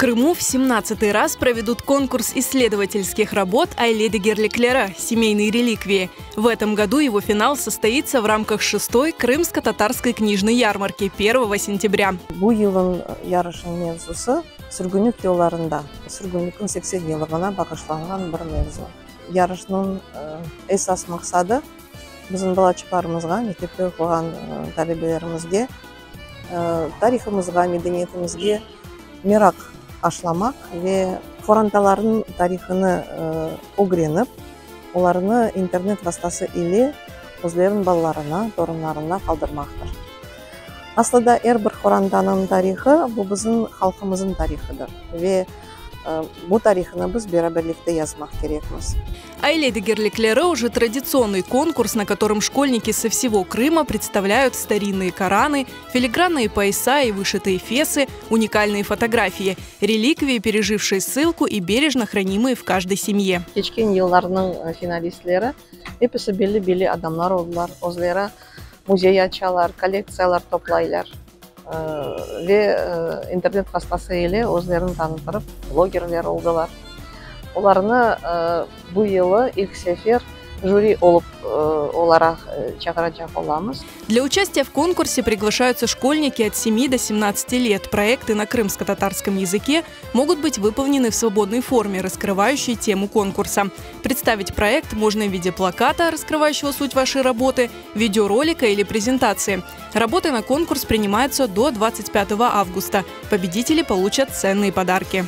Крыму в 17-й раз проведут конкурс исследовательских работ «Aile degerlikleri. Семейные реликвии». В этом году его финал состоится в рамках шестой крымско-татарской книжной ярмарки 1 сентября. Bu yılın yarışınıñ mevzusı Sürgünlik yollarında, sürgünlikniñ 80 yıllığına bağışlanğan bir mevzu. Yarışnıñ esas maqsadı, bizim balaçıqlarımızğa, mektepte oquğan talebelerimizge tarihımızğa, medeniyetimizge meraq aşlamaq ve qorantalarnıñ tarihını ögrenip, olarnı internet vastası ile özleriniñ balalarına, torunlarına qaldırmaqtır. Aslı da er bir qorantanıñ tarihı, bu bizim halqımızıñ tarihıdır ve bu tarihını biz beraberlikte yazmaq kerekmiz. Aile degerlikleri уже традиционный конкурс, на котором школьники со всего Крыма представляют старинные Кораны, филигранные пояса и вышитые фесы, уникальные фотографии, реликвии, пережившие ссылку и бережно хранимые в каждой семье. Keçken yıllarnıñ finalistleri episi belli-belli adamlar oldılar, özleri müzey açalar, kollektsiyalar toplaylar ve internet vastası ile özlerini tanıtırıp, blogerler oldılar. Olarnı bu yılı ilk sefer jüri olıp olaraq çağıracaq olamız. Для участия в конкурсе приглашаются школьники от 7 до 17 лет. Проекты на крымско-татарском языке могут быть выполнены в свободной форме, раскрывающей тему конкурса. Представить проект можно в виде плаката, раскрывающего суть вашей работы, видеоролика или презентации. Работы на конкурс принимаются до 25 августа. Победители получат ценные подарки.